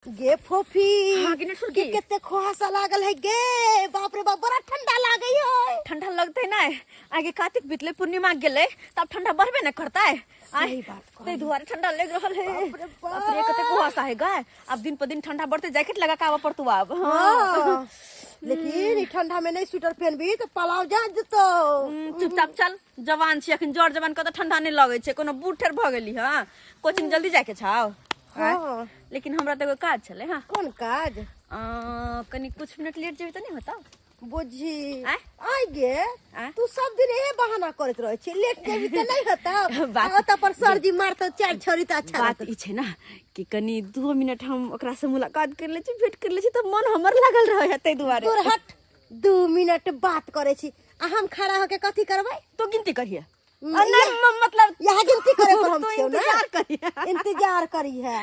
गे फोफी। हाँ, कि नहीं के कते खुहासा लागल है गे, बाप रे बाप बड़ा ठंडा लागे है। ठंडा लगते ना, आगे कार्तिक बीतले पूर्णिमा गेले तब ठंडा बढ़बे न करता है। सही बात कहली। ताहि दुआरे ठंडा लग रहल है। बाप रे बाप। बाप रे कते कुहासा है गाय, अब दिन पर दिन ठंडा बढ़ते जैकेट लगा के आबऽ पड़तौ आब। हाँ। लेकिन ई ठंडा में नहीं स्वेटर पहनबी तो पलाव जा जतो। चुपचाप चल, जवान छी अखन, जर जवान के तऽ ठंडा नहीं लगै छै, कोनो बूढ़ ठेर भऽ गेली। हाँ, कोचिंग जल्दी जाके छाओ। हाँ। लेकिन हमरा तऽ एगो काज छलै। हाँ। कोन काज? कनी कुछ मिनट लेट जेबी तऽ नहीं होता? बुझी आँय? आइ गे? आँय? तू सब दिन इहे बहाना करैत रहै छी, लेट जेबी तऽ नहीं होता। बात- ओतऽ पर सरजी मारतौ चारि छड़ी तऽ अच्छा बात रहतौ। ई छै ना कि कनी 2 मिनट हम ओकरा से मुलाकात कर लै छी, भेंट कर लै छी, तऽ मन हमर लागल रहै है ताहि दुआरे। तोर हट, 2 मिनट बात करै छी आ हम खड़ा होके कथी करबै? तो गिनती करिहे। नहीं, मतलब यहाँ गिनती करे पर हम तो छियौ ना। इंतजार करिहे। इंतजार करिहे।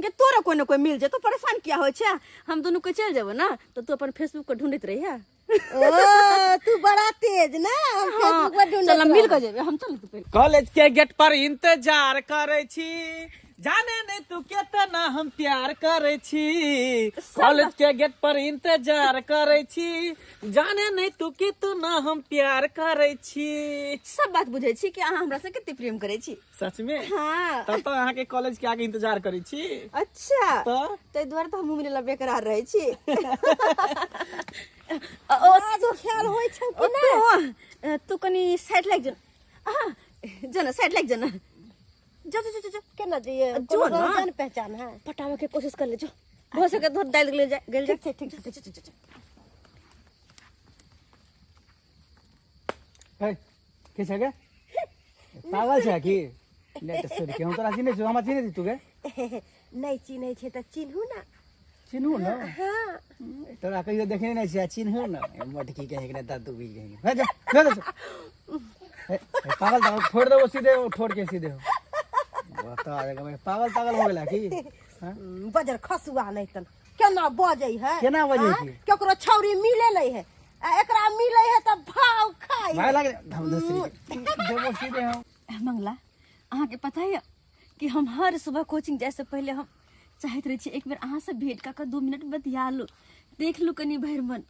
गे तोरा कोई न कोई मिल जेतो, परेशान किया होइ छै? हम दुनू के चलि जेबो ना तऽ तू अपन फेसबुक पर ढूंढैत रहिहे। ओ तू बड़ा तेज ना, हम फेसबुक पर ढूंढैत चल, हम मिल रहब। के जेबे, हम चल तू पहिले। कॉलेज के गेट पर इंतजार करे छी, जाने नहीं तू केतना हम प्यार करे छी। कॉलेज के गेट पर इंतजार करे छी, जाने नहीं तू केतना हम प्यार करे छी। सब बात बुझै छी कि अहाँ हमरा से कते प्रेम करे छी। सच में? हाँ। तब तो अहाँ के कॉलेज के आगे इंतजार करे छी। अच्छा। तो? ताहि दुआरे तो हम मिले ला बेकरार रहे छी। आज ख्याल होइ छौ कि ना? तू कनी साइड लाग जो। हाँ, जो ना, साइड लाग जो ना। जो, जो, जो, जो, जो। केना जइए? जो कोनो ना। जान पहचान है। पटावे के कोशिश कर ले जो। हो सके तो डाल ले जा, गेल जा। ठीक छै, ठीक छै। जो, जो, जो, जो। हे, के छै गे? पागल छै की? ले तऽ सुन के हम तोरा चिन्है छियौ, हमरा चिन्है छी तू गे? नहीं चिन्है छै तऽ चिन्हू ना। चिन्हू ना? हाँ। तोरा कहियो देखने नहीं छियै, चिन्हू ना। मोटकी कहे के दादू भी कहे। हे जा, जा, जा। हे, हे, पागल तागल छोड़ देबो सीधे, छोड़ के सीधे हो। बता दे भाई, पागल तागल हो गेला की? हाँ? बजर खसुआ नहीं तन केना बजै है? केना बजै हाँ? की? केकरो छौरी मिले नहीं है, आ एकरा मिले है तऽ भाव खाइ भाई लागे हम दूसरी देबो सीधे हम। मंगला, अहाँ के पता है कि हम हर सुबह कोचिंग जाय से पहले हम चाहैत रहै छी एक बेर अहाँ से भेंट कऽ कऽ 2 मिनट बतिया लू, देख लू कनी भरि मन।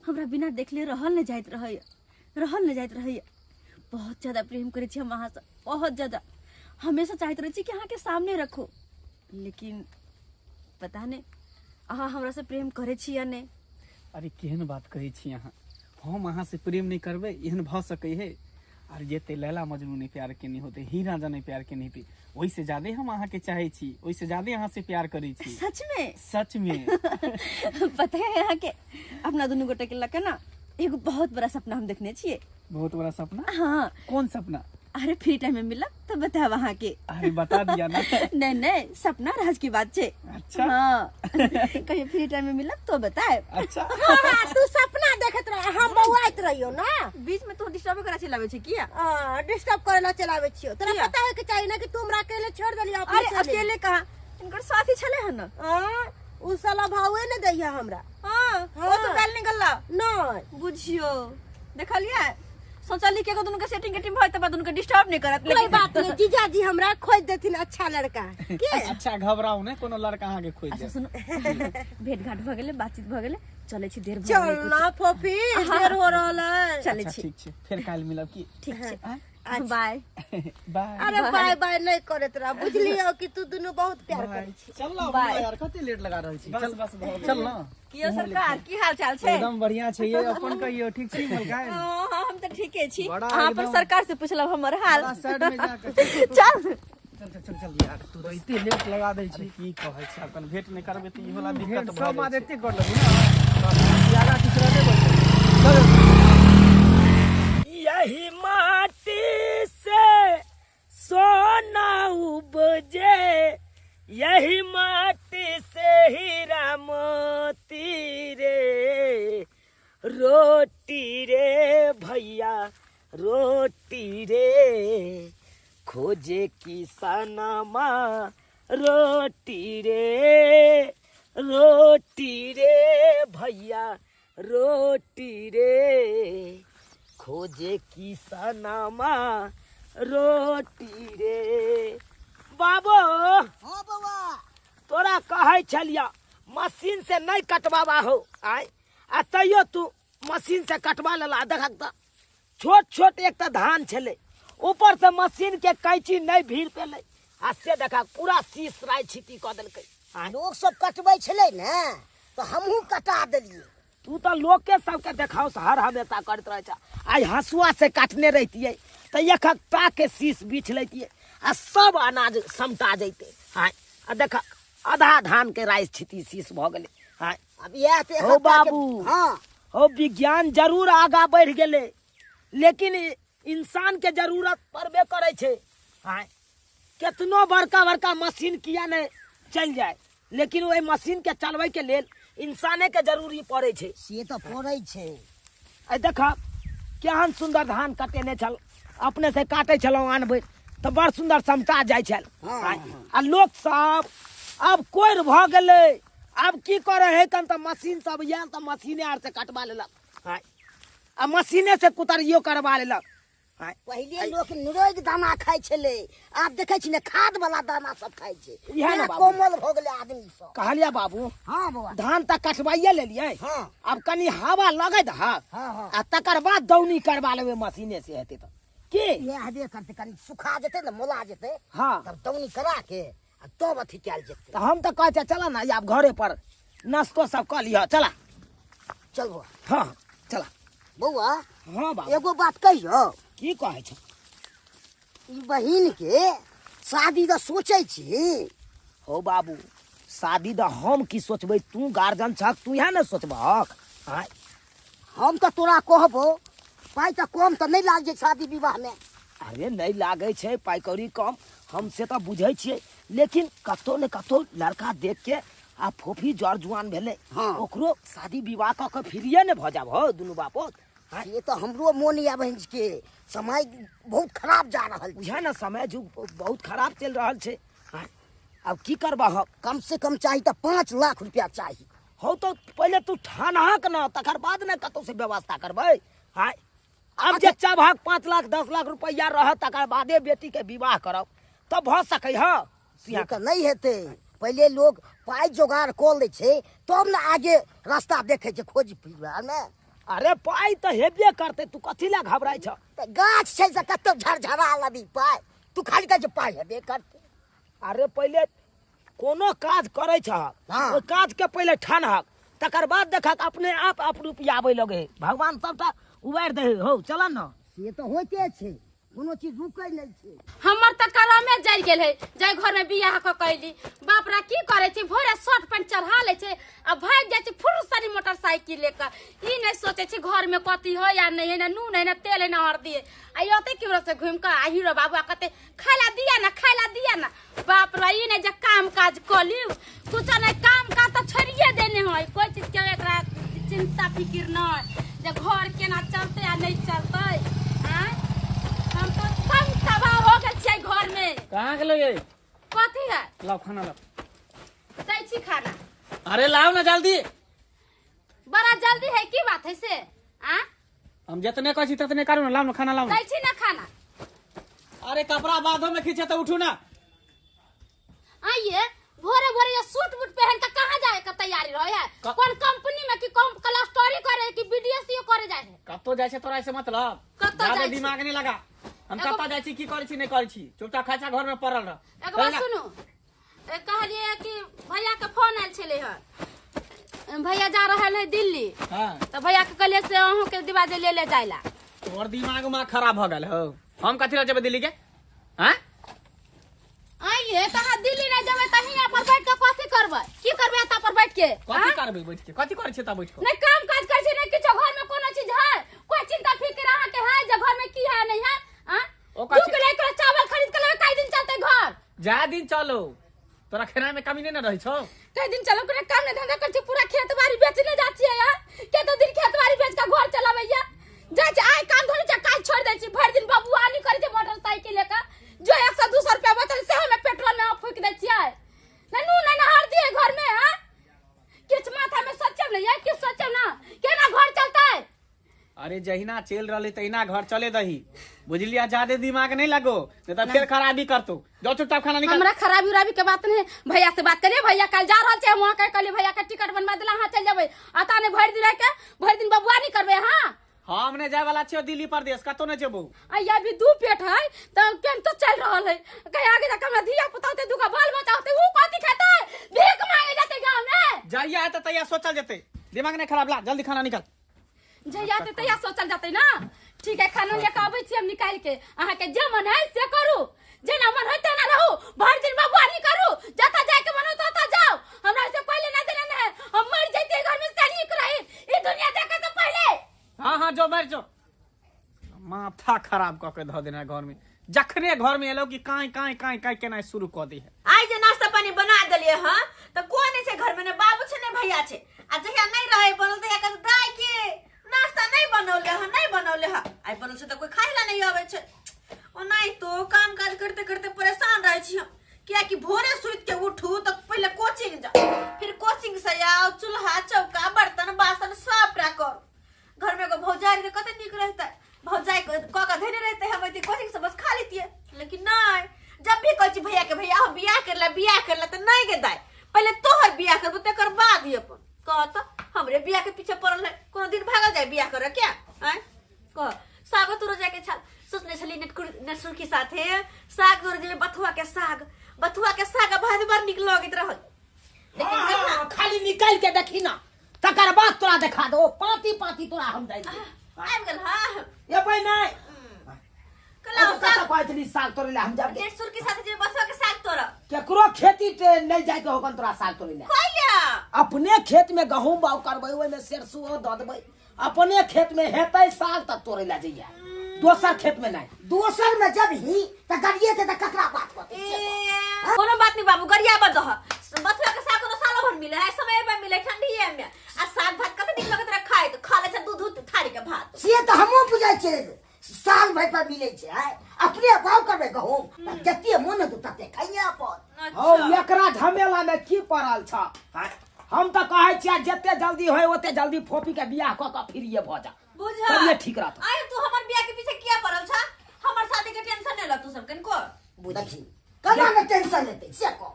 हमरा बिना देखले रहल नहीं जाइत रहैया, रहल नहीं जाइत रहैया। बहुत ज्यादा प्रेम करै छी हम अहाँ से, बहुत ज्यादा। हमेशा चाहैत रहै छी कि अहाँ के सामने रखू, लेकिन पता नहीं अहाँ हमरा से प्रेम करै छी या नहीं। अरे केहन बात कहै छी अहाँ, हम अहाँ से प्रेम नहीं करबै एहन भऽ सकै है? अरे जते लैला मजनू नहीं प्यार केने होते, ही राजा नहीं प्यार केने होते, ओहि से ज्यादा हम अहाँ के चाहे छी, ओहि से ज्यादा अहाँ से प्यार करै छी। सच में? सच में। पता है अहाँ के अपना दुनू गोटे के लके ना एगो बहुत बड़ा सपना हम देखने छियै। बहुत बड़ा सपना? हाँ। कौन सपना? अरे फ्री टाइम में मिला तो बताब अहाँ के। अरे बता दिया ना। नहीं नहीं, सपना राज की बात छे। अच्छा। हाँ। कहीं फ्री टाइम में मिला तो बताए। अच्छा। हाँ, तू सपना देखत रह, हम बौआइत रहियो ना। बीच में तू डिस्टर्ब करा चलावे छे किया? हां, डिस्टर्ब करे ला चलावे छियो। तोरा किया? पता है के चाहिए ना कि तू हमरा अकेले छोड़ देलियो, अपने अरे चले। अकेले कहाँ, इनकर साथी छले हन ना। हां, उ साला भावे ने दैया हमरा। हां, ओ तो काल निकलला। नहीं। बुझियो, देखलिए? सोचली के दुनू के सेटिंग के टीम होय त बाद दुनू के डिस्टर्ब नहीं करत, कोई लेकिन बात नहीं, जीजाजी हमरा खोज देथिन अच्छा लड़का। के? अच्छा घबराउ ने, कोनो लड़का अहाँ के खोज अच्छा, देत। सुनो, भेंट घाट भ गेलै, बातचीत भ गेलै, चलै छी, देर भ चल गेलै ना फोफी, देर हो रहल है। चलै अच्छा, छी। ठीक छै, फेर काल्हि मिलब की? ठीक छै। हाँ? अच्छा। बाय। बाय। अरे बाय बाय नहीं करत रह, बुझलियो कि तू दुनू बहुत प्यार बाय। करै छी। चल ना, बाय। यार कते लेट लगा रहल छी। बस, चल, बस, भऽ गेल। चल ना। की यौ सरकार, की हाल चाल छै? एकदम बढ़िया छै, ये अपन कहियो ठीक छी मलकाइन? हाँ, हम तऽ ठीके छी। बड़ा अहाँ अपन एकदम। सरकार से पुछलहुँ हमर हाल। बड़ा साइड में जाके। चल। चल, चल, चल, चल यार, तू तऽ एते लेट लगा दै छी। अरे की कहै छी, अपन भेंट नहि करबै तऽ इहो ला दिक्कत भेंट भऽ सब जाइ बात छै। एते कर लेबू ना, आगा किछु रहतै बस। चल। यही माटी से सोना उपजे, यही माटी से हीरा मोती रे, रोटी रे भैया रोटी रे, खोजे किसानमा रोटी रे, रोटी रे भैया रोटी रे, खोजे किसानमा रोटी रे। बाबो। हाँ बौआ। तोरा कहै छलिया मशीन से नहीं कटवाबा हो आय, आ तैयो तू मशीन से कटवा लेला। देखक त छोट छोट एक त धान छलै, ऊपर से मशीन के कैंची नहीं भीड़ पेलै, आ से देखा पूरा शीश राय छिती क देलकै। लोग सब कटबै छलै ने तो हमहूँ कटा देलियै। तू तो लोग के सबके देखाओ हर हमेशा करैत रहै छ। आइ हँसुआ से काटने रहितियै तऽ एक टा के शीश बीछ लैतियै आ सब अनाज समटा जैते। हाँ आ देख आधा धान के राइस छिती शीश भऽ गेलै। हाँ अब इएह तऽ हो बाबू, हाँ हो विज्ञान जरूर आगा बढ़ि गेलै, लेकिन इंसान के जरूरत पड़बे करै छै। हाँ केतनो बड़का बड़का मशीन किया नहि चलि जाय, लेकिन ओहि मशीन के चलबै के लेल इंसाने के जरूरी पड़ै छै। से तऽ पड़ै छै। आ देख केहन सुन्दर धान कटेने छल, अपने से काटै छलहुँ आनबै तऽ बड़ सुन्दर समटा जाइ छल। आ लोक सब आब कोरि भऽ गेलै, आब की करै है कन तऽ मशीन सब आयल तऽ मशीने आर से कटवा लेलक। हाँ आ मशीने से कुतरियो करवा लेलक। हाँ पहिले लोक निरोग दाना खाइ छलै, आब देखै छी ने खाद वाला दाना सब खाइ छै। इएह ने बाबू। कोमल भऽ गेलै आदमी सब। कहलिया बाबू, हाँ बौआ, धान तऽ कटवाइए लेलियै। हाँ आब कनि हवा लगै दहक, हाँ आ तकर बाद दौनी करवा लेबै मशीने से हेतै तऽ की इएह हेबे करतै, कनि सुखा जेतै ने, मोला जेतै। हाँ तब दौनी करा के आ तब अथी कयल जेतै। तऽ हम तऽ कहै छियै चला ने आब घरे पर नाश्तो सब कऽ लिअ। चला चल बौआ। हाँ चला बौआ। हाँ बाबू, एगो बात कहियौ। की कहै छ? ई बहिन के शादी तऽ सोचै छी। हो बाबू, शादी तऽ हम की सोचबै, तू गार्जियन छक, तू इएह ने सोचबहक। आँय हम तऽ तोरा कहबो, पाइ तऽ कम तऽ नहि लागै छै शादी विवाह में। अरे नहीं लागै छै पाइ कौड़ी कम, हम से तऽ बुझै छियै, लेकिन कतौ ने कतौ लड़का देख के आ फोफी जर जुआन भेलै। हाँ। ओकरो शादी विवाह कऽ के फ्रीए ने भऽ जाब हो दुनू बापोत। ये तो हमरो मोन यऽ बहिन के, समय बहुत खराब जा रहल छै। बुझा ने समय जुग बहुत खराब चलि रहल छै। हाँ, आब की करबह? कम से कम चाही तऽ 5 लाख रुपया चाही। हौ तो पहिले तू ठानहक न, तकर बाद ने कतौ से व्यवस्था करबै। हाँ आब जे चाहक 5 लाख 10 लाख रुपया रहत तकर बादे बेटी के विवाह करब तब भऽ सकै ह। से तऽ नहि हेतै, पहिले लोग पाइ जोगाड़ कऽ लै छै तब ने आगे रास्ता देखै छै खोज फिरमे। अरे पाइ तऽ हेबे करतै, तू कथी लए घबराइ छ? तऽ गाछ छै से कतौ झरझरा लबी पाइ, तू खाली कहै छै पाइ हेबे करतै। अरे पहिले कोनो काज करै छहक, हाँ। ओहि काज के पहिले ठानहक, तकर बाद देखक अपने आप आप रुपया आबै लगै है। भगवान सबटा उबारि दै है। हौ चल न। से तऽ होइते छै, कोनो चीज रुकै नहि छै। हमर तऽ करमे जरि गेल है, जाहि घर में बियाह कऽ कैली। बाप रे की करै छै, भोरे शर्ट पैंट चढ़ा लै छै आ भागि जाइ छै फुर्सरी मोटरसाइकिल ले कऽ। ई नहि सोचै छै घर में कथी है या नहि है, ना नून है ना तेल है ना हरदी है। आ औतै केम्हरो से घुमि कऽ आ हीरो बाबू कहतै खाय ला दिया ना, खाय ला दिया ना। बाप रे ई नहि जे काम काज कऽ लिउ, कुछो नहि, काम काज तऽ छोड़िए देने है, कोइ चीज के एकरा चिंता फिकिर नहि जे घर केना चलतै आ नहि चलतै। आँय हम तो तंग तबाह हो गेल छियै घर में। कहाँ गेलो ये? कथी है? लाओ खाना लाओ। दै छी खाना। अरे लाओ ना जल्दी। बड़ा जल्दी है, की बात है से? आ हम जितने कहै छी ततने करू ना, लाओ ना खाना लाओ ना। दै छी ना खाना। अरे कपड़ा बादो में खींचे तो उठू ना। आइए भोरे भोरे ये सूट बूट पहन के कहाँ जाए के तैयारी रहे है? कौन कंपनी में कि कौन क्लस्टरी करे कि बीडीएससी करे जाए है? कतौ जाइ छै तोरा ऐसे मतलब? कतौ जादे जाइ छै? दिमाग नहीं लगा। हम कतौ जाइ छी की करै छी नहीं करै छी, चुपचाप खाइ छा घर में पड़ल रह। एक बात सुनू, कहलियै कि भैया के फोन आयल छलै हँ, भैया जा रहल है दिल्ली। हाँ। तऽ भैया के कहलियै से अहूँ के दिवा जे ले ले जाय ला। तोहर दिमाग उमाग खराब भऽ गेल हौ, हम कथी लए जेबै दिल्ली के? हाँ आइए तऽ अहाँ दिल्ली नहि जेबै तऽ हियाँ पर बैठ के कथी करबै? की करबै एतऽ पर बैठ के? कथी करबै बैठ के? कथी करै छियै तऽ बैठ के? नहि काम काज करै छियै, नहि किछो, घर में कोनो चीज है? कोई चिंता फिक्र अहाँ के है जे घर में की है नहीं है? आँ? ओ 2 किलो 1 किलो चावल खरीद के लेबै, कई दिन चलतै घर? जा दिन चलो, तोरा खेनाइ में कमी नहि ने रहै छौ? कई दिन चलो, कोनो काम नहि धंधा करै छियै, पूरा खेत बाड़ी बेचने जाइ छियै यार। कते दिन खेत बाड़ी बेच के घर चलाबैया? जाइ छियै आइ काम धरै छियै काल्हि छोड़ि दै छियै, भरि दिन बबुआनी करै छियै मोटरसाइकिल लए कऽ, जो 100-200 रुपया बचल से हमे पेट्रोल में फूकि दै छियै। नहि नून नहि हरदी है घर में। हाँ किछु माथा में सोचब नहि यार, किछु सोचब ना केना घर चलतै? अरे जहिना चलि रहलै तहिना घर चले दही। बुझलिया ज्यादा दिमाग नहीं लगो, नहीं तो फिर खराबी करतो। जो चुपचाप खाना निकाल। हमरा खराबी उराबी के बात नहीं, भैया से बात करिए। भैया कल जा रहल छै, हम वहां कहलिए भैया के टिकट बनवा देला, अहाँ चल जेबै। आता ने भरि दिन रह के भरि दिन बबुआ नहीं करबै। हां हम ने जाय वाला छियो दिल्ली परदेश, कतो ने जेबो। आया भी दू पेट है त केन तो चल रहल है, कहीं आगे जाके हमरा धिया पुता होते, दुका बाल बच्चा होते, ऊ कथी खेतै, भीख मांगे जाते गांव में। जाइया त तैया सोचल जेते, दिमाग नहीं खराब ला, जल्दी खाना निकाल। जइया ते तैया सोचल जाते ना। ठीक है खाना लेके आबै छी हम निकाल के, अहाँ के जे मन है से करू, जेना मन है तेना रहू, भरि दिन बबुआ नहीं करू, जता जाय के मन हो तता जाओ। हमरा से पहले ना देना है, हम मर जैते घर में से नीक रही ई दुनिया देखे से पहले। हाँ हाँ जो मर जो, माथा खराब क के धऽ देना घर में। जखने घर में एलो कि काई काई काई काई केनाइ शुरू क दी है। आइ जे नाश्ता पानी बना देलिए हां त कोई नहीं छै घर में, ने बाबू छै ने भैया छै। आ जहिया नहीं रहे बनल तहिया कहत दाइ के नाश्ता नहीं बनौले हां, नहीं बनौले हां। आइ बनल छै त कोई खाइ ला नहीं आबै छै। ओनाही तो काम काज करते करते परेशान रहै छी हम, कियाकि भोरे सुति के उठू त पहिले कोचिंग जाओ, फिर कोचिंग से आओ, चूल्हा चौका बर्तन बासन सबटा करू। घर में एगो भौजाई रहे कते नीक रहते, भौजाई क के धेने रहते, हम अइती कोचिंग से बस खा लेतिए। लेकिन नहीं, जब भी कहै छी भैया के भैया हम बियाह करला बियाह करला त नहीं गे दाइ, पहिले तोहर बियाह करबो तकर बाद ही अपन कह। त हमरे बियाह के पीछे पड़ल है, कोनो दिन भागल जाए बियाह करे क्या? आय कह। साग तोड़ जाके छल सोचने छली नेटसुर के साथे साग तोड़ जेबे, बथुआ के साग, बथुआ के साग भात बड़ नीक लगैत रहल। लेकिन खाली निकाल के देखी ना, तकर बाद तोरा देखा दो पाती पाती तोरा हम दे। आबि गेल। हां ये भाई नहीं कला साग कहै साग तोड़े ला हम जाब नेटसुर के साथे जेबे बथुआ के साग तोड़। केकरो खेती ते नहीं जाय के होकन तोरा साग तोड़े ला। कहिया अपने खेत में गहूम बाउ करबै, ओइ में सरसों द देबै, अपने खेत में हेतै साग त तोड़े ला जइया, दोसर खेत में नहीं। दोसर में जब ही त गरिए ते त ककरा बात करते? कोनो बात नहीं बाबू, गरिया बद दह। बथुआ के साग कोनो सालो भर मिले है, समय पर मिले ठंडीए में। आ साग भात कते नीक लगत रह खाए, त खा ले छै दूध दूध थारी के भात। से त हमहूँ बुझै छियै साल भरि पर मिलै छै, अपने बाउ करबै गहूम त जते मोन हेतौ तते खाइए अपन। हौ एकरा झमेला में की पड़ल छ? हम त कहै छियै जते जल्दी होय ओते जल्दी फोपी के बियाह क के फिरिए भ जा, बुझल ठीक रहत। आय तू हमर बियाह के पीछे किया पड़ल छ? हमर शादी के टेंशन नै ल तू सब कनको। देखी कना ने टेंशन लेतै से कह।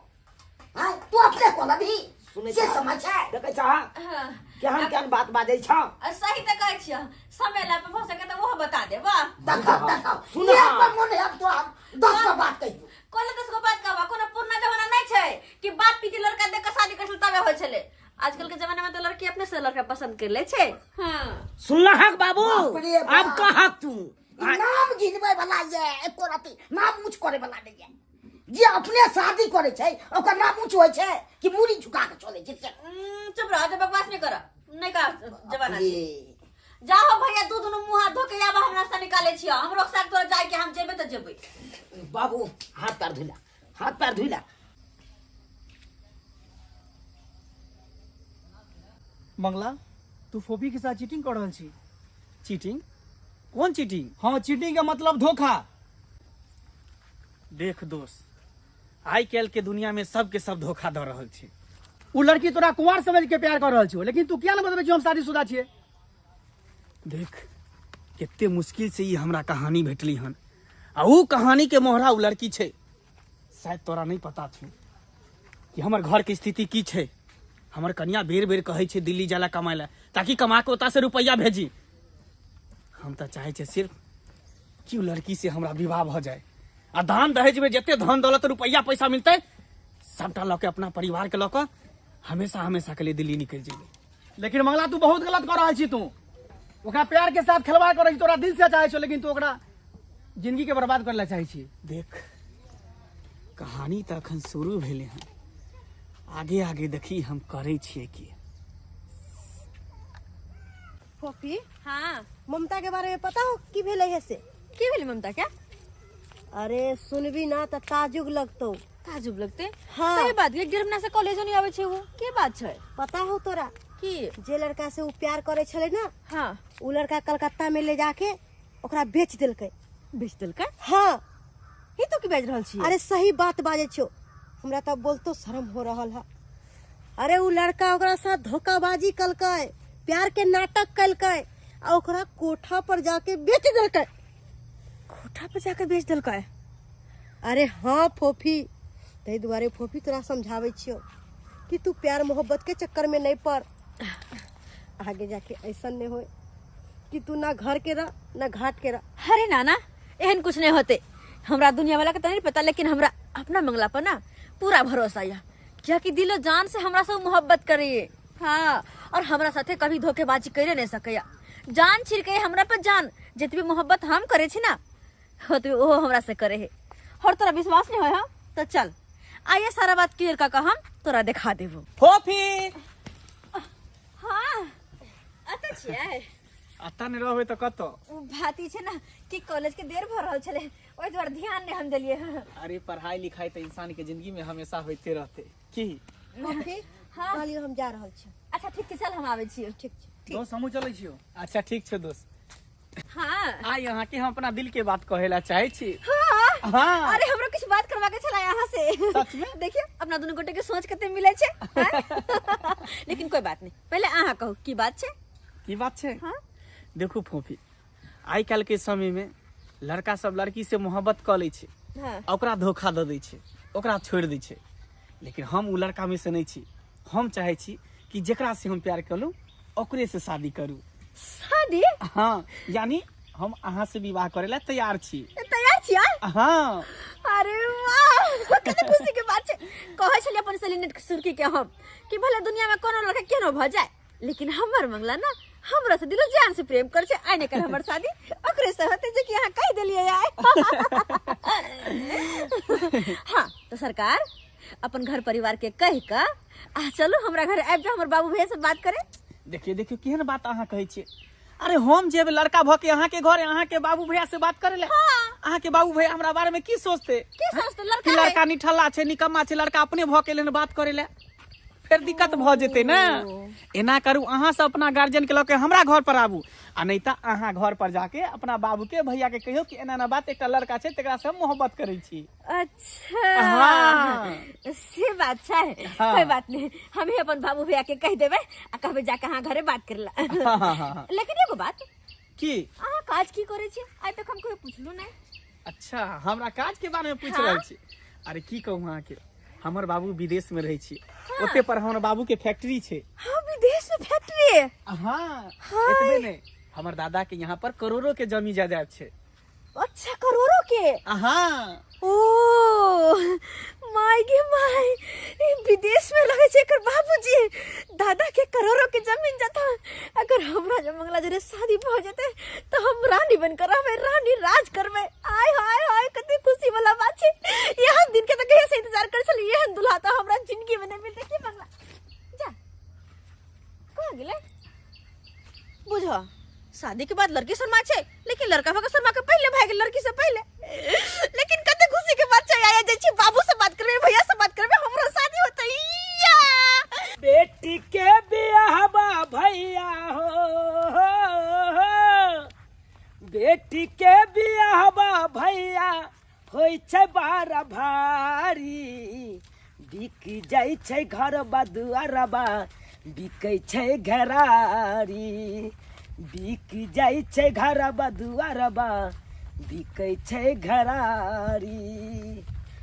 हां तू अपने को लभी से समझ है। देखै छ केहन केहन बात बाजै छ? सही त कहै छियै, समय ला पे भ सके त ओहो बता दे। वाह देखा देखा सुन अपन मन है, अब तो हम 10 गो बात कहियो। कोन 10 गो बात कहबा? कोनो पुरना जमाना नहीं छै कि बाप पीछे लड़का देख के शादी करल तबे होय छले। आजकल के जमाना में तो लड़की अपने से लड़का पसंद कर ले छै। हां सुनला हक बाबू, अब कहक तू नाम गिनबै वाला ये एको राती नाम ऊंच करे वाला नहीं है। जे अपने शादी करे छै ओकर नाम ऊंच होय छै कि मूड़ी झुका के चले छै? चुप रह, बकवास नहीं कर, नहीं का जमाना छै। जाओ भैया दू दुनु मुंह हाथ धो के आबा, हम नाश्ता निकाले छियो, हमरो साग तोरा जाय के हम जेबे त जेबे। बाबू हाथ पैर धुला, हाथ पैर धुला। मंगला तू फोफी के साथ चीटिंग कर रहल छी। चीटिंग? कौन चीटिंग? हाँ चीटिंग के मतलब धोखा। देख दोस्त, आइ काल्हि के दुनिया में सब के सब धोखा दऽ रहल छै। उ लड़की तोरा कुंवार समझ के प्यार कर रहल छौ, लेकिन तू किया न बतबै छी हम शादीशुदा छियै? देख कते मुश्किल से ई हमरा कहानी भेटली हन, आ उ कहानी के मोहरा उ लड़की छै। शायद तोरा नहीं पता छौ कि हमर घर के स्थिति की छै। हमर कनिया बेर बेर कहै छै दिल्ली जाला कमाय ला, ताकि कमा के ओतऽ से रुपैया भेजी। हम तऽ चाहै छियै सिर्फ कि उ लड़की से हमरा विवाह भऽ जाय, आ दान दहेज में जते धन दौलत रुपैया पैसा मिलतै सबटा लऽ के अपना परिवार के लऽ के हमेशा हमेशा के लिए दिल्ली निकलि जेबै। लेकिन मंगला तू बहुत गलत कर रहल छी। तू ओकरा प्यार के साथ खिलवाड़ करै छी, तोरा दिल से चाहै छौ, लेकिन तू ओकरा जिंदगी के बर्बाद करे ला चाहै छी। देख कहानी तऽ अखन शुरू भेलै हन, आगे आगे देखी हम करै छियै की। फोफी, हाँ ममता के बारे में पता हो की भेलै है से? की भेलै ममता के? अरे सुनबी ना त ताजुब लगतौ। ताजुब लगते? हाँ सही बात, एक डेढ़ महीना से कॉलेज नहीं आबै छै वो, के बात छै? पता हो तोरा की जे लड़का से उ प्यार करे छले ना, हाँ उ लड़का कलकत्ता में ले जाके ओकरा बेच देलकै। बेच देलकै? हाँ। ई तो की बाजि रहल छी? अरे सही बात बाजै छौ, हमरा त बोलतो शर्म हो रहल है। अरे उ लड़का ओकरा साथ धोखाबाजी कलकै, प्यार के नाटक कलकै, आ ओकरा कोठा पर जाके बेच देलकै। कोठा पर जाके बेच देलकै। अरे हाँ फोफी, ताहि दुआरे फोफी तोरा समझाबै छियौ कि तू प्यार मोहब्बत के चक्कर में नहीं पड़, आगे जाके ऐसा नहीं होए कि तू ना घर के रह ना घाट के रह। अरे नाना एहन कुछ नहीं होते, हमरा दुनिया वाला के तो नहीं पता, लेकिन हमरा अपना मंगला पर ना पूरा भरोसा या, क्या कि दिलो जान से हमरा से मोहब्बत करे। हाँ, और हमरा साथे कभी धोखेबाजी करे नहीं सकैया, जान छिड़के हमरा पर जान, जितनी मोहब्बत हम करे छी ना ओतबे ओहो हमरा से करे है। और तोरा विश्वास नहीं होय तो चल आइए सारा बात क्लियर का हम तोरा दिखा देबो। फोफी हाँ अत छियै, अत नहीं रहबे तो कतो भाती छै ना कि कॉलेज के देर भ रहल छले, ओइ दुआरे ध्यान नहीं हम देलिए। अरे पढ़ाई लिखाई तो इंसान के जिंदगी में हमेशा होते रहते की। फोफी हां कहलियो हम जा रहल छी। अच्छा ठीक छै, चल हम आबै छियो। ठीक छै दोस्त, हमहूँ चलै छियो। अच्छा ठीक छै दोस्त। हाँ आई यहाँ के हम अपना दिल के बात कहेला चाहे छी। हाँ हाँ। अरे हमरा कुछ बात करवा के छला यहाँ से। सच में? देखियो अपना दोनों गोटे के सोच कते मिले छे। लेकिन कोई बात नहीं, पहले अहाँ कहू की बात छे? की बात छे? हाँ देखू फोफी, आइ काल्हि के समय में लड़का सब लड़की से मोहब्बत कऽ लै छै। हाँ। ओकरा धोखा दऽ दै छै, ओकरा छोड़ि दै छै, लेकिन हम उ लड़का में से नहीं छी। हम चाहे छी कि जेकरा से हम प्यार करू ओकरे से शादी करू। शादी? हाँ, यानी हम अहाँ से विवाह करे ला तैयार छी। तैयार छी? हाँ। अरे वाह कते खुशी के बात छै। कहै छलियै अपन सलीनेट सुर्खी के हम कि भले दुनिया में कोनो लड़का केनो भ जाए, लेकिन हमर मंगला ना हमरा से दिलो जान से प्रेम कर छै, आइ ने कर हमर शादी ओकरे से होते, जे कि अहाँ कहि देलियै आइ। हाँ तो सरकार अपन घर परिवार के कहि क आ चलू हमरा घर आबि जाओ, हमर बाबू भैया से बात करे। देखियो देखियो केहन बात अहाँ कहै छियै। अरे हम जेब लड़का भ के अहाँ के घर अहाँ के बाबू भैया से बात करे ले। हाँ। अहाँ के बाबू भैया हमरा बारे में की सोचते? की सोचते? लड़का कि लड़का निठल्ला छै, निकम्मा छै, लड़का अपने भ के लेन बात करे ले, फिर दिक्कत भ जेतै ना। एना करू अहाँ सब अपना गार्जियन के लऽ के हमरा घर पर आबू, आ नहीं तऽ अहाँ घर पर जाके अपना बाबू के भैया के कहियो कि एना एना बात, एकटा लड़का छै तकरा से हम मोहब्बत करै छी। अच्छा हाँ। से बात छै। हाँ। कोई बात नहीं, हम ही अपन बाबू भैया के कह देबै आ कहबै जाके अहाँ घरे बात करला। हाँ, हाँ, हाँ। लेकिन एगो बात, की अहाँ काज की करै छी? आइ तक हम कहियो पुछलु नहीं। अच्छा हमरा काज के बारे में पूछ हाँ? रहल छी। अरे की कहूँ अहाँ के, हमर बाबू विदेश में रहै छी। हाँ। ओते पर हमर बाबू के फैक्ट्री छै। हाँ विदेश में फैक्ट्री? हाँ। एतबे नहीं, हमर दादा के यहाँ पर करोड़ों के जमीन जायदाद छै। अच्छा करोड़ों के? हाँ। ओ my गे my, विदेश में रहे छै एकर बाबूजी, दादा के करोड़ों के जमीन जाता। अगर हमरा जब मंगला जरे शादी भ जेते तो हम रानी बनकर रहबै, रानी राज करबै। आय हाय हाय कते खुशी वाला बात छै। यह दिन के तो कहिया से इंतजार कर छलियै, एहन दुल्हा तो हमरा जिंदगी में नहीं मिलते। की मंगला जा कहाँ गेलै? बुझो शादी के बाद लड़की शर्मा छै, लेकिन लड़का भऽ के शर्मा के पहले भाग गेल लड़की से पहले। लेकिन कते खुशी के बात छै, आया जाइ छी बाबू से बात करबै, भैया से बात करबै, हमरो शादी होतै। बेटी के बियाह बा भैया हो, बेटी के बियाह बा भैया होइ छै बारा भारी, बिक जाइ छै घर बा दुआरबा, बिकै छै घरारी, बिक जाइ छै घर दुआरबा, बिकै छै घरारी।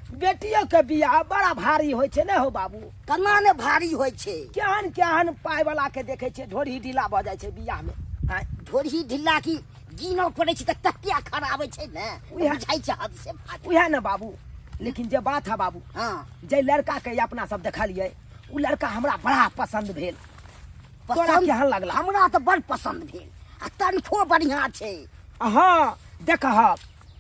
बेटियों के बियाह बड़ा भारी होइ छै ने हो बाबू? केना ने भारी होइ छै? केहन केहन पाय वाला के देखै छै ढोरी ढीला भऽ जाइ छै बियाह में। ढोरी ढीला की गिनऽ पड़ै छै तऽ तते खराब छै ने, बुझाइ छै हद से भारी। उएह ने बाबू, लेकिन जे बात है बाबू, हाँ जे लड़का के अपना सब देखलियै उ लड़का हमरा बड़ा पसंद भेल। तोरा केहन लगला? हमरा तऽ बड़ पसंद भेल, आ तनखो बढ़िया छै। हाँ देखह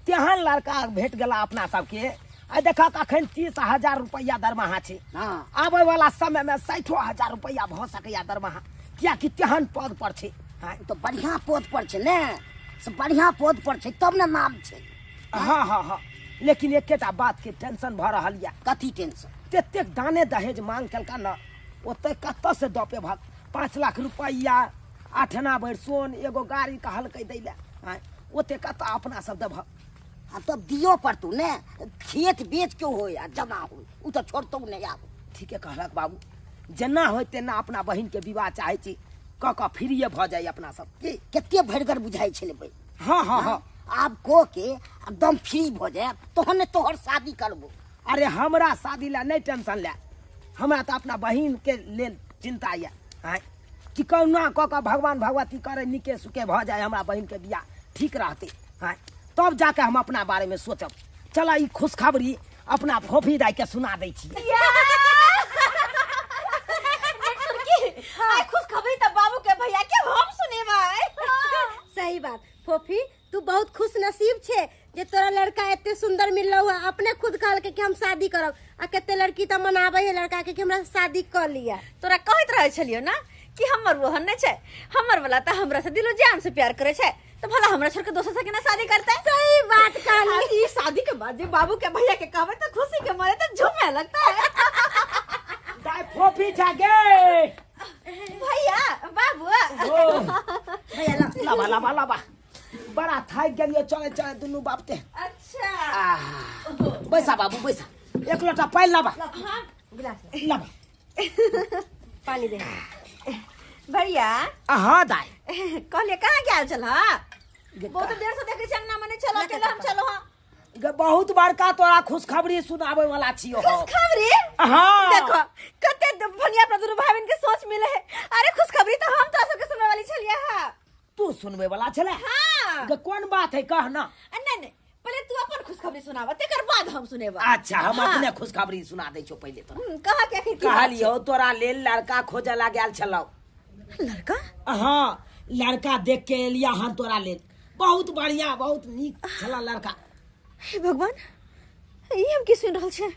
तेहन लड़का भेट गेला अपना सबके। आ देखक अखन 30,000 रुपैआ दरमाहा छै। हाँ आबै वाला समय में 60,000 रुपैआ भऽ सकैया दरमाहा, कियाकि तेहन पद पर छै। हाँ तऽ बढ़िया पद पर छै ने, से बढ़िया पद पर छै तब ने नाम छै। हाँ हाँ हाँ, लेकिन एकेटा बात के टेंशन भऽ रहल यऽ। कथी टेंशन? ततेक दाने दहेज मांग केलका न, ओते कतऽ से दऽ पेबहक? 5 लाख रुपैआ, 8 आना भरि सोन, एगो गाड़ी कहलकै दै लए। ओते कतऽ अपना सब देबहक? आ तब दियो पड़तौ ने, खेत बेच के होय आ जमा होय, उ तऽ छोड़तौ नहि आब। ठीके कहलक बाबू, जेना होय तेना अपना बहिन के विवाह चाहै छी, कऽ कऽ फ्रीये भऽ जाइ अपना सब। की कते भरिगर बुझाइ छलै। हाँ हाँ हाँ, आब कऽ के एकदम फ्री भऽ जायब तहन ने तोहर शादी करबो। अरे हमरा शादी ला नहीं टेंशन ले, हमरा तो अपना बहिन के लेल चिंता यऽ आँय, कि कहुना कऽ कऽ भगवान भगवती करे नीके सुखे भऽ जाय हमरा बहिन के बियाह ठीक रहते आँय, तब जाके हम अपना बारे में सोचब। चल ई खुशखबरी अपना फोफी दाई के सुना दै छी। आइ खुशखबरी तऽ बाबू के भैया के हम सुनेबै। सही बात फोफी, तू बहुत खुश नसीब छे जे तोरा लड़का एते सुंदर मिललो है, अपने खुद कहलके कि हम शादी करब, आ कते लड़की तऽ मनाबै है लड़का के कि हमरा से शादी कर लिया। तोरा कहैत रहै छलियो ना कि हमर वहन नहि छै, हमर वाला तऽ हमरा से दिलो जान से प्यार करे छै, तऽ भला हमरा छोड़ के दोसर से केना शादी करतै? सही बात कहली। आ ई शादी के बाद जे बाबू के भैया के कहबै तऽ खुशी के मारे तऽ झूमे लगतै। दाइ फोफी छा गे। भैया बाबू। ओ। भैया ला। लाबा लाबा लाबा, बड़ा थाकि गेलियो चले चले दुनू बाप ते। अच्छा। आह, बैसा बाबू बैसा, एक लोटा पानि लाबा। हाँ। गिलास लाबा। पानी दे। भैया। हाँ दाइ। कहलिए कहाँ गेल छल? हाँ बहुत देर से देखै छी अंगना में नहीं चलो, अकेले हम चलो। हाँ गे, बहुत बड़का तोरा खुशखबरी सुनाबै वाला छियो। खुशखबरी? हाँ। देखो कते बढ़िया अपना दुनू भाई बहन के सोच मिले है। अरे खुशखबरी तो हम तोरा सबके सुनबै वाली छलिए। हाँ तू सुनबै वाला छले? हाँ। गे, कोन बात है कह ना। नहीं नहीं, पहले तू अपन खुशखबरी सुनावा तेकर बाद हम सुनेबा। अच्छा हम हाँ। अपने खुशखबरी सुना दै छियौ पहिले तोरा। कहा के आखिर की बात कहलियौ तोरा लेल लड़का खोजऽ ला गेल छलौ। छै? लड़का? हाँ लड़का देख के एलिया हन तोरा लेल, बहुत बढ़िया बहुत नीक छला लड़का। हे भगवान, ई हम की सुन रहल छियै?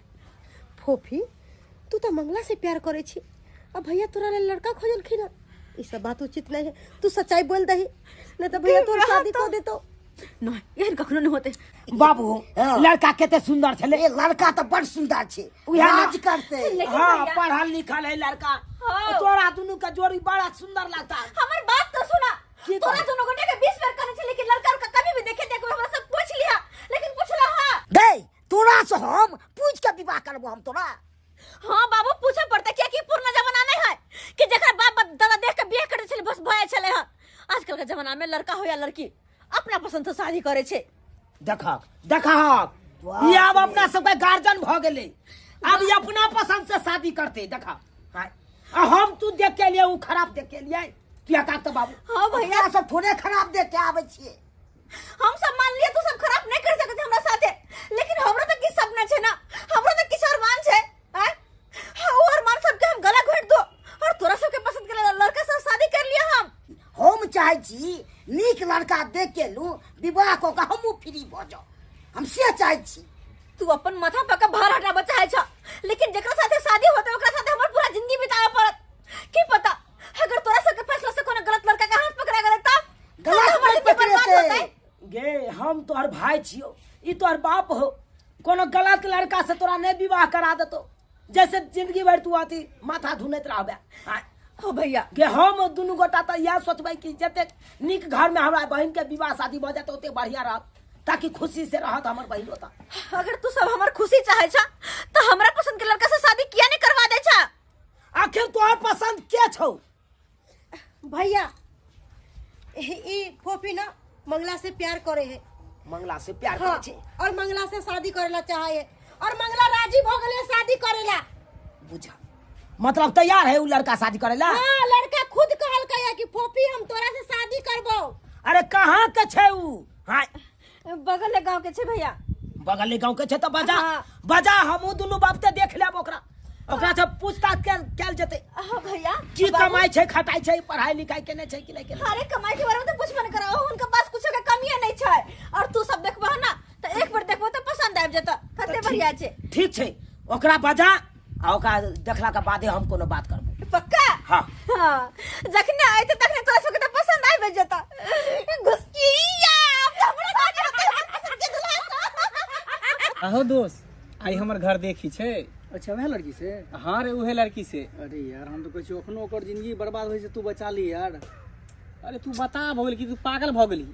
फोफी तू तो मंगला से प्यार करे छी, आ भैया तोरा लेल लड़का खोजलखिन हन, ई सब बात उचित नहीं है, तू सच्चाई बोल दही नहीं तो भैया तोर शादी कर देतो। नहीं एहन कखनो नहीं होते। बाबू हाँ। लड़का कते सुंदर छले। ए लड़का तो बड़ सुंदर छे, उहे ना। राज करते। लेकिन हाँ भैया- पढ़ल लिखल है लड़का, हाँ। तोरा दुनू के जोड़ी बड़ा सुंदर लगता। हमर बात तो सुना, की तोरा कहै? दुनू गोटे के 20 बेर कहने छले कि लड़का उड़का कभी भी देखे देखो हमरा सब पूछ लिया, लेकिन पूछला। हाँ दे तोरा से हम पूछ के विवाह करबो हम तोरा। हाँ बाबू पूछे पड़ता, किया कि पुराना जमाना नहीं है कि जकरा बाप दादा देख के बियाह करे छले बस भय छले। हाँ आजकल के जमाना में लड़का हो या लड़की अपना पसंद से शादी करे छे। देखक देखक ई आब अपना सबके गार्जियन भ गेलै, आब ई अपना पसंद से शादी करते। देखा हाँ, आ हम तू देख के लिए उ खराब देख के लिए तू या काक तो बाबू। हाँ भैया अपना सब थोड़े खराब देख के आबै छियै। हम सब मान लिए तू सब खराब नहीं कर सकते हमरा साथे, लेकिन हमरा तो किछ सपना छे ना, हमरा तो किछ अरमान छे। आय हाँ, वो अरमान सबके हम गला घोट दो और तोरा सबके पसंद के लड़का सब शादी कर लिया। हम चाहे छी नीक लड़का देख के लू विवाह कऽ के हमहूँ फ्री भऽ जाउ, हम से चाहे छी। तू अपन माथा पर के भार हटाबऽ चाहे छ, लेकिन जेकरा साथे शादी होते ओकरा साथे हमर पूरा जिंदगी बिताबऽ पड़त। की पता अगर तोरा सबके फैसला से कोनो गलत लड़का के हाथ पकड़ा गेलै तब गलत हमर नहीं जिंदगी बर्बाद पकड़ेतै। होतै। गे हम तोहर भाई छियौ, ई तोहर बाप हो, कोनो गलत लड़का से तोरा नहीं विवाह करा देतो, जैसे जिंदगी भर तू अथी माथा धुनैत रहबे। हाँ। हो भैया गे हम दुनू गोटा तऽ इएह सोचबै कि जतेक नीक घर में हमरा बहिन के विवाह शादी भऽ जायत ओते बढ़िया रहत, ताकि खुशी से रहत हमर बहिन ओतऽ। अगर तू सब हमर खुशी चाहे छ तऽ हमरा पसंद के लड़का से शादी किया नहीं करवा दे छ? आखिर तोहर पसंद के छौ? भैया ई फोफी ना मंगला से प्यार करे है। मंगला से प्यार हाँ, करे छे और मंगला से शादी करेला चाहे है, और मंगला राजी भ गेले शादी करेला। बुझा मतलब तैयार है उ लड़का शादी करेला? हाँ लड़का खुद कहलकै है कि फोफी हम तोरा से शादी करबो। अरे कहाँ के छे उ? हाँ बगल के गांव के छे भैया। बगल के गांव के छे तो बजा। हाँ। बजा, हमहू दुनू बाप ते देख लेब ओकरा, ओकरा से पूछताछ कैल जेतै। हाँ भैया। की बाबू। कमाई छे खटाई छे, पढ़ाई लिखाई केने छे कि नहीं केने? अरे कमाई के बारे में तो पूछबे नहीं कराओ, उनका पास कुछ के कमी नहीं छे। और तू सब देखबह ना तो एक बार देखबह तो पसंद आबि जेतौ, कते बढ़िया छे। ठीक छे ओकरा बजा आ ओकरा देखला के बादे हम कोनो बात करबो। पक्का? हाँ। हाँ जखने आयते तखने तोरा सबके तो पसंद आबि जेतौ। घुसकिया, अब तो हमरा शादी होतै, हमर पसंद के दुल्हा सँ। आहो दोस्त, आइ हमर घर देखी छे। अच्छा वएह लड़की से? हाँ रे उहे लड़की से। अरे यार हम तो कहै छियौ अखनो ओकर जिंदगी बर्बाद होइ छै, तू बचा ली यार। अरे तू बता भऽ गेल कि तू पागल भऽ गेलही?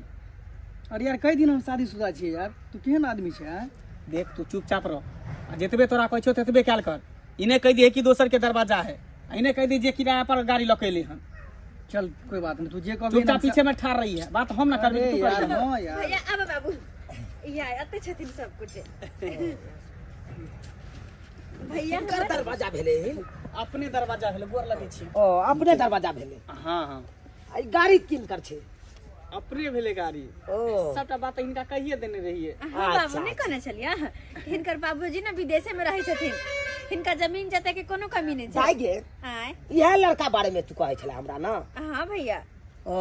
अरे यार कई दिन हम शादीशुदा छियै यार, तू केहन आदमी छै आँय? देख तू चुपचाप रह आ जतबे तोरा कहै छियौ ततबे कयल कर। ई नहि कहि दिहे कि दोसर के दरवाजा है, आ ई नहि कहि दिहे जे किराया पर गाड़ी लऽ के एलै हन। चल कोई बात नहीं, तू जे कहबी चुपचाप पीछे में ठार रही है, बात हम ना करबी तू कर। हां यार भैया आब बाबू, या एते छथिन सब कुछ। भैया कर दरवाजा भेले, अपने दरवाजा भेले, गोर लगे छी। ओ अपने दरवाजा भेले। हां हां। आई गाड़ी किन कर छे? अपने भेले गाड़ी। ओ सबटा बात हिनका कहिए देने रहिए। हां बाबू नहीं कहने छलिया, हिनकर बाबूजी ना विदेशे में रहै छथिन, हिनका जमीन जता के कोनो कमी नहीं छै। दाइ गे आय इहे लड़का बारे में तू कहै छला हमरा ना? हां भैया। ओ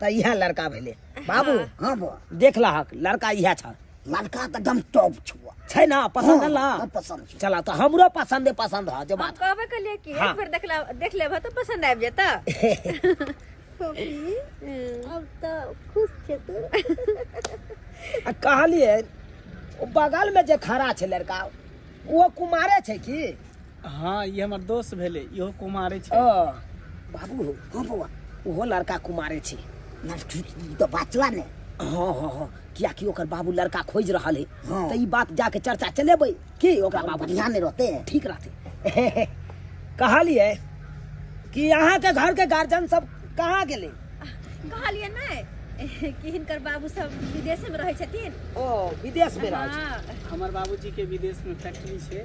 त इहे लड़का भेले बाबू। हां बौआ देख लहक लड़का इहे छ, लड़का त एकदम टॉप छुआ छै ना? पसंद ला? पसंद छै। चला त हमरो पसंदे पसंद ह जे बात कहबे कलिए कि एक बेर देखला देख लेबह त पसंद आबि जेता। फोफी अब त खुश छे तू। आ कहलिए ओ बगल में जे खड़ा छै लड़का वो कुमारे छै की? हां ई हमर दोस्त भेले, इहो कुमारे छै। ओ बाबू। हां बौआ ओहो लड़का कुमारे छै ना? ठीक त बाचला ने। हाँ हाँ हाँ, कियाकि ओकर बाबू लड़का खोज रहल है। हाँ। त ई बात जाके चर्चा चलेबै की ओकरा बाबू बढ़िया नहीं रहते, ठीक रहते। कहलिए कि अहाँ के घर के गार्जियन सब कहाँ गेले? कहलिए नहीं कि हिनकर बाबू सब विदेश में रहै छथिन। ओ विदेश में रहै छै। हमर बाबूजी के विदेश में फैक्ट्री छै,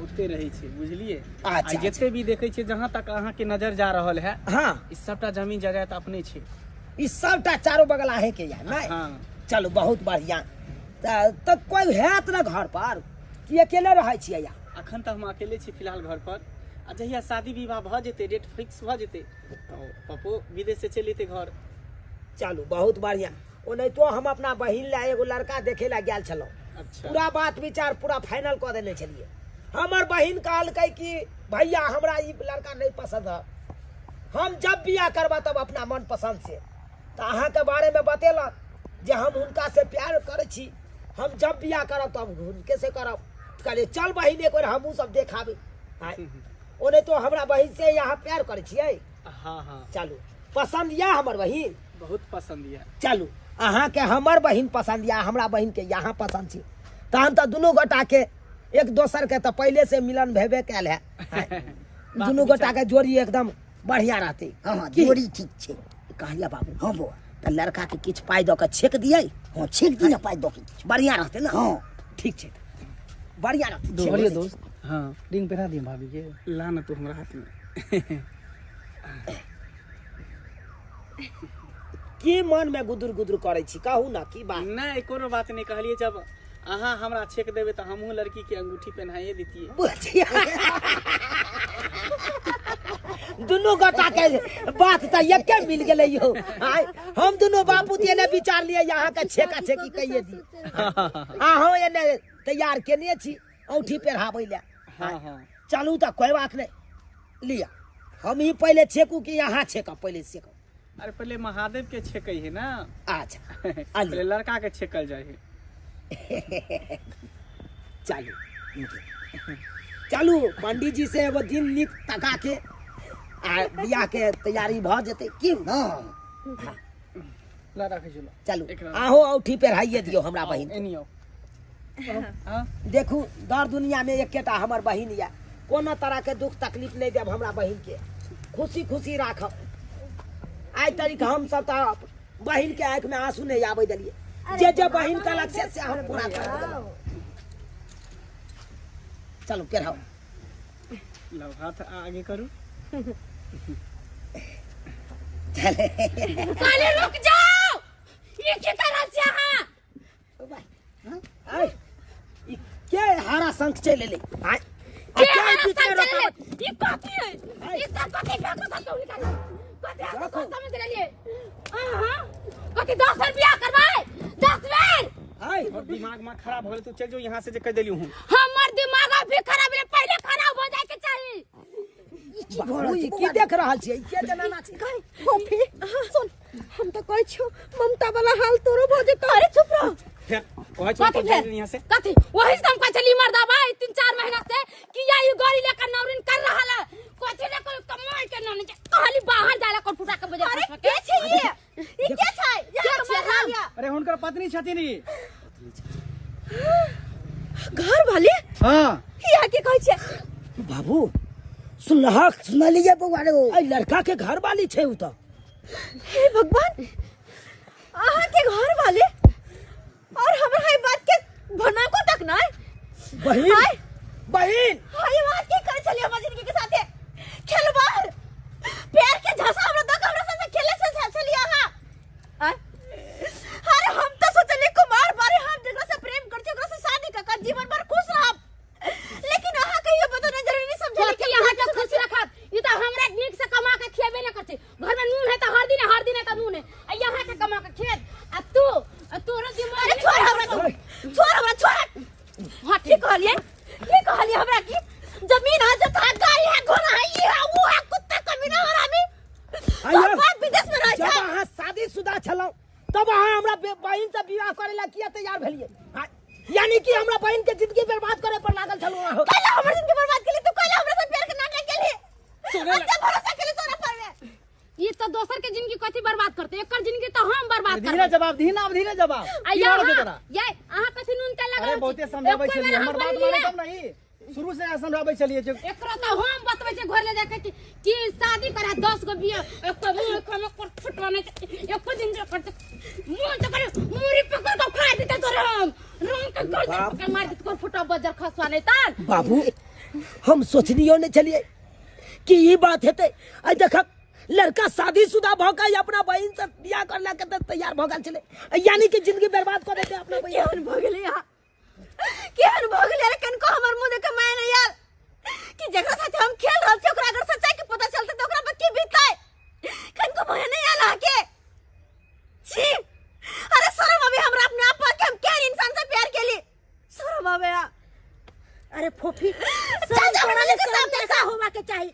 ओते रहै छै, बुझलिए। अच्छा, जते भी देखै छै जहां तक अहाँ के नजर जा रहल है, हाँ ई सबटा जमीन जायदाद अपने छै, ई सबटा चारो बगल आहे के या नहीं? हाँ। चलू बहुत बढ़िया। त कोई हैत ना घर पर कि अकेले रहै छियै? या अखन त हम अकेले छी फिलहाल घर पर, आ जहिया शादी विवाह भ जेतै, डेट फिक्स भ जेतै त पप्पो विदेश से चलि एतै घर। चलू बहुत बढ़िया। ओनाहितो हम अपना बहिन ला एगो लड़का देखे ला गेल छलहुँ। अच्छा। पूरा बात विचार पूरा फाइनल कऽ देने छलियै। हमर बहिन कहलकै कि भैया हमरा ई लड़का नहीं पसंद है, हम जब बियाह करबा तब अपना मन पसंद से। तऽ अहाँके बारेमे बतेलक जे हम हुनका से प्यार करै छी, हम जब बियाह करब तब हुनके से करब। कहलियै चल बहिन एक बेर हमहूँ सब देखाबी। ओनाहितो हमरा बहिन से अहाँ प्यार करै छियै? हाँ हाँ। चलू पसंद यऽ हमर बहिन? बहुत पसंद यऽ। चलू अहाँके हमर बहिन पसंद यऽ, हमरा बहिन के यहाँ पसंद छी, तहन तऽ दुनू गोटा के एक दोसर के तऽ पहिले से मिलन भेबे कयल है। दुनू गोटा के जोड़ी एकदम बढ़िया रहते। हाँ जोड़ी ठीक छै। कहलिया बाबू। हाँ बौआ तऽ लड़का के किछु पाइ दऽ के छेक दियै? हाँ छेक दी ना पाइ दऽ के, बढ़िया रहते ना? हाँ ठीक छै, बढ़िया रहते। बोलिए दोस्त। हाँ रिंग पहना दिए भाभी के। ला ना तू हमरा हाथ में। की मन में गुदुर गुदुर करै छी कहू ना, की बात? नहीं कोनो बात नहीं, कहलिए जब अहाँ हमरा छेक देबै तऽ हमहूँ लड़की के अंगूठी पहनाइए दितिए। दुनू गोटा के बात तऽ एके मिल गेलै यौ। हम दुनू बापू एने विचार लिए अहाँ के छेका छेकी कहिए दी, अहाँ एने तैयार केने छी औंठी पहिराबै लए। हाँ हाँ चलू तऽ कोई बात नहीं, लिअ हम ही पहले छेकू कि अहाँ छेकब? पहले छेकब। अरे पहले महादेव के छेकै है ना। अच्छा पहले लड़का के छेकल जाए है। चलू चलू पंडित जी से एगो दिन नीक तका के आ बियाह के तैयारी भ जेतै की? हाँ ला राखै चलो। चलू आहो औंठी पहिराइए दियौ हमरा बहिन। एनी आओ। देखू दर दुनिया में एकेटा हमर बहिन यऽ, कोनो तरह के दुख तकलीफ नहीं देब हमरा बहिन के, खुशी खुशी राखब। आइ तारीख हम सब तऽ बहिन के आँखि में आंसू नहीं आबै देलियै, जे जे बहिन कहलक से हम पूरा कर देलहुँ। चलू पेरहाउ। लाओ हाथ आगे करू। पहले रुक जाओ, ये की कर रहल छी अहाँ? आइ ई के हरा शंख चलि एलै? आइ के हरा शंख चलि एलै? ई कथी है? ई सब कथी फेंको सब तो निकालू। कथी अहाँ सब समझ लेलियै? अहाँ कथी 10 बेर बियाह करबै? 10 बेर? आइ और दिमाग में खराब हो गेल, तू चल जो यहाँ से जे कह देलियो हूं। हमर दिमाग अभी खराब भेलै, पहिले खराब हो जाय के चाही। ई की देख रहल छियै? के जनाना छै? फोफी सुन, हम तऽ कहै छियौ ममता वाला हाल तोरो भऽ जेतौ। अरे चुप रह। फिर कहै छौ कथी तो चल यहाँ से। कथी वही से हम कहै छली मर्दाबा 3-4 महीना से कि या ई गाड़ी लेकर नौरिन कर रहल है, कथी ने कोई कमाई के नौरिन कहली बाहर जाला कर फुटा के बजे। अरे के छै ई? ई के छै? के छै हम? अरे हुनकर पत्नी छथिन ई। घर वाली? हां या के कहै छै? बाबू सुनलहक? सुनलियै बौआ रे। एहि लड़का के घर वाली छै उ तऽ। हे भगवान, अहाँ के घर वाले और हमरा ई बात के भनाको तक नहीं। बहिन, हाय। बहिन, हाय, बात की करे छलिए हमरा जिंदगी के साथे खेलबार, प्यार के झांसा हमरा दक हमरा साथे खेले से छलिए अहाँ। आय? अरे हम तो सोचलिए कुमार बारे हम जकरा से प्रेम कर छी ओकरा से शादी क क जीवन भर खुश रहब, लेकिन अहाँ कहियो बतो नहीं जरूरी समझलिए कथी अहाँ के खुश रखत? ई तऽ हमरा नीक से कमा के खिएबे नहि करतै। घर में नून है तऽ हरदी है तऽ नून है, आ यहाँ के कमा के खेत आ तू आ तोरो दिमाग। अरे छोड़ हमरा, छोड़ हमरा, छोड़। हाँ की कहलिए, की कहलिए हमरा की जमीन है, जथा गाड़ी है, घोड़ा है, ई है वो है, कुत्ता कमीना हरामी। आइयो। तोहर बाप विदेश में रहै जब छै। अहाँ शादीशुदा छलहुँ तब अहाँ हमरा बहिन से विवाह करे ला किया तैयार भेलियै? हाँ, यानी कि हमरा बहिन के जिंदगी बर्बाद करे पर लागल छलहुँ अहाँ। कैला हमर जिंदगी बर्बाद केली तू? कैला हमरा से प्यार के नाटक केली? सुने अच्छा भरोसा केली तोरा पर में। ई तऽ दोसर के जिंदगी कथी बर्बाद करते, एकर जिंदगी तऽ हम बर्बाद धीरे करबै। जवाब दही ना, अब धीरे जवाब। आ की हाल छै यहाँ तोरा? ये अहाँ कथी नून तेल अरे लगाबै छी? बहुते समझाबै एको छलियै, बेर हमर अहाँ बात बोललियै मानै ना? तब नहीं, शुरू से समझाबै छलियै जे एकरो तऽ हम बतबै छियै घर ले जाके कि शादी करा 10 गो बिया, एको मुंह एको में पर फुटवा नहीं, एको दिन जे करते मुंह तो करे मुरी पकड़ के खा देते तोरे, हम रंग के गर्दन पकड़ मार देते, फुटा बजर खसवा नहीं तान। बाबू, हम सोचलियो नहीं छलियै कि ई बात हेतै। आ देखक लड़का शादीशुदा भऽ के अपना बहिन से बियाह कर ला के तैयार भऽ गेल छलै, यानी कि जिंदगी बर्बाद कऽ देतै अपना बहिन। केहन भऽ गेलै यहाँ, केहन भऽ गेलै? अरे कनको हमर मुंह देख के माया नहीं आयल कि जकरा साथे हम खेल रहल छी ओकरा अगर सच्चाई के पता चलतै तऽ ओकरा पर की बीततै? कनको माया नहीं आयल अहाँके? छी, अरे शर्म आवे हमरा अपने आप पर कि हम केहन इंसान से प्यार केली, शर्म आवे। अरे फोफी, चल जा हमरा लेके सामने से। होवा के चाही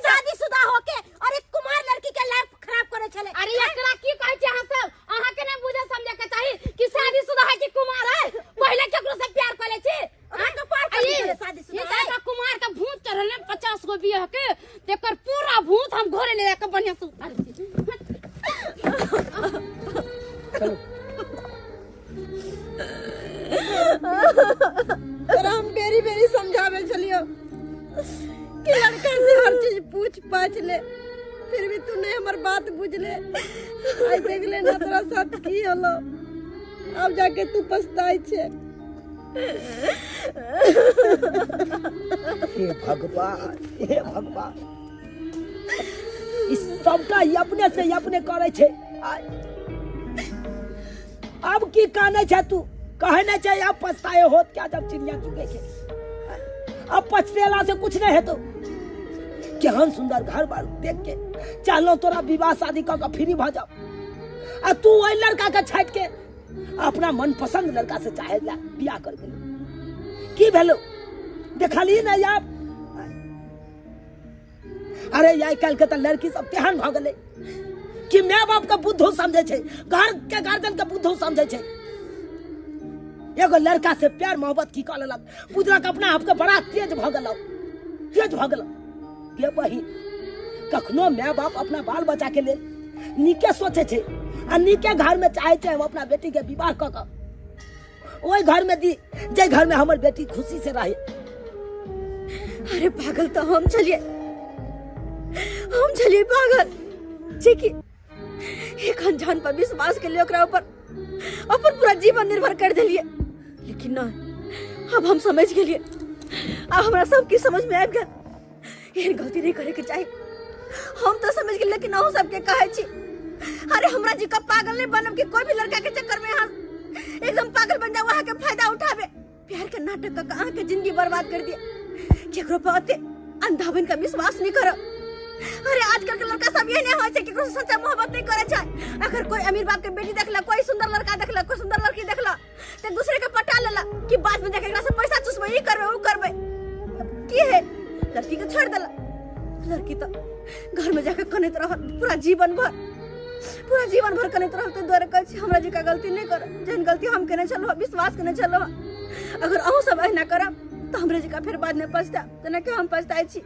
शादीशुदा होके और एक कुमार लड़की के लाइफ खराब करे छले। अरे एकरा की कहै छी अहाँ सब? अहाँ के नहीं बुझे समझे के चाही कि शादीशुदा है कि कुमार है? पहिले केकरो से प्यार करे छी? ओकरा के पार कर देले शादीशुदा। ई तऽ एकरा कुमार के भूत चढ़ल ने 50 गो बियाह के, तेकर पूरा भूत हम घरे ले जाके बढ़िया से उतारै छी। तोरा हम बेरी बेरी समझावे छलियो कि लड़का से हर चीज पूछ पाछ ले, फिर भी तू नहीं हमर बात बुझले। आई देख ले ना तोरा साथ की होलो, अब जाके तू पछताई छे। हे भगवान, हे भगवान, ई सबटा ई अपने से अपने करे छै। अब की कहने छै तू? कहे नहीं छै अब पछताए होत क्या जब चिड़िया चुगे के? अब पछतेला से कुछ नहीं हेतो। केहन सुंदर घर बार देख के चाहलो तोरा विवाह शादी कऽ के फ्री भऽ जाओ, आ तू ओहि लड़का के छाटि के अपना मनपसंद लड़का से चाहे ला बियाह कर गेलो। की भेलो देखली ना यार? अरे आइ काल्हि के तऽ लड़की सब तेहन भऽ गेलै कि my बाप के बुद्धो समझै छै, घर के गार्जियन के बुद्धो समझै छै। एगो लड़का से प्यार मोहब्बत की कऽ लेलक, बुझलक अपना आप के बड़ा तेज भऽ गेलौ, तेज भऽ गेलौ। गे बहिन, कखनो my बाप अपना बाल बच्चा के लेल नीके सोचै छै आ नीके घर में चाहे छै हम अपना बेटी के विवाह कऽ कऽ ओहि घर में दी जे घर में हमर बेटी खुशी से रहे। अरे पागल तो हम छलिए, हम छलिए पागल जे कि एक अनजान पर विश्वास के लिए ओकरा ऊपर अपन पूरा जीवन निर्भर कर देलिए। लेकिन ना, अब हम समझ गेलिए, अब हमरा सब किछु समझ में आबि गेल, एहन गलती नहीं करे के चाही। हम तो समझ गेलिए, लेकिन अहूँ सबके कहै छी, अरे हमरा जी का पागल नहीं बनब कि कोई भी लड़का के चक्कर में अहाँ एकदम पागल बन जाओ, अहाँ के फायदा उठाबे, प्यार के नाटक कऽ अहाँ के जिंदगी बर्बाद कर दिए। केकरो पर अते अंधा बन के विश्वास नहीं करब। अरे आजकल के लड़का सब ये नहीं होइ छै, केकरो से सच्चा मोहब्बत नहीं करे छै। अगर कोई अमीर बाप के बेटी देखला, कोई सुंदर लड़का देखला, कोई सुंदर लड़की देखला ते दूसरे के पटा लेला कि बाद में देखे एकरा से पैसा चूसबै, ई करबै, ऊ करबै। की है, लड़की के छोड़ देला, लड़की तो घर में जाके कनैत रहल पूरा जीवन भर, पूरा जीवन भर कनैत रहल। ताहि दुआरे कहै छी हमरा जी का गलती नहीं करब, जेहन गलती हम केने छलहुँ, विश्वास केने छलहुँ, अगर अहूँ सब एहिना करब तऽ हमरे जी का फेर बाद में पछतायब, तेना कि हम पछताइ छी।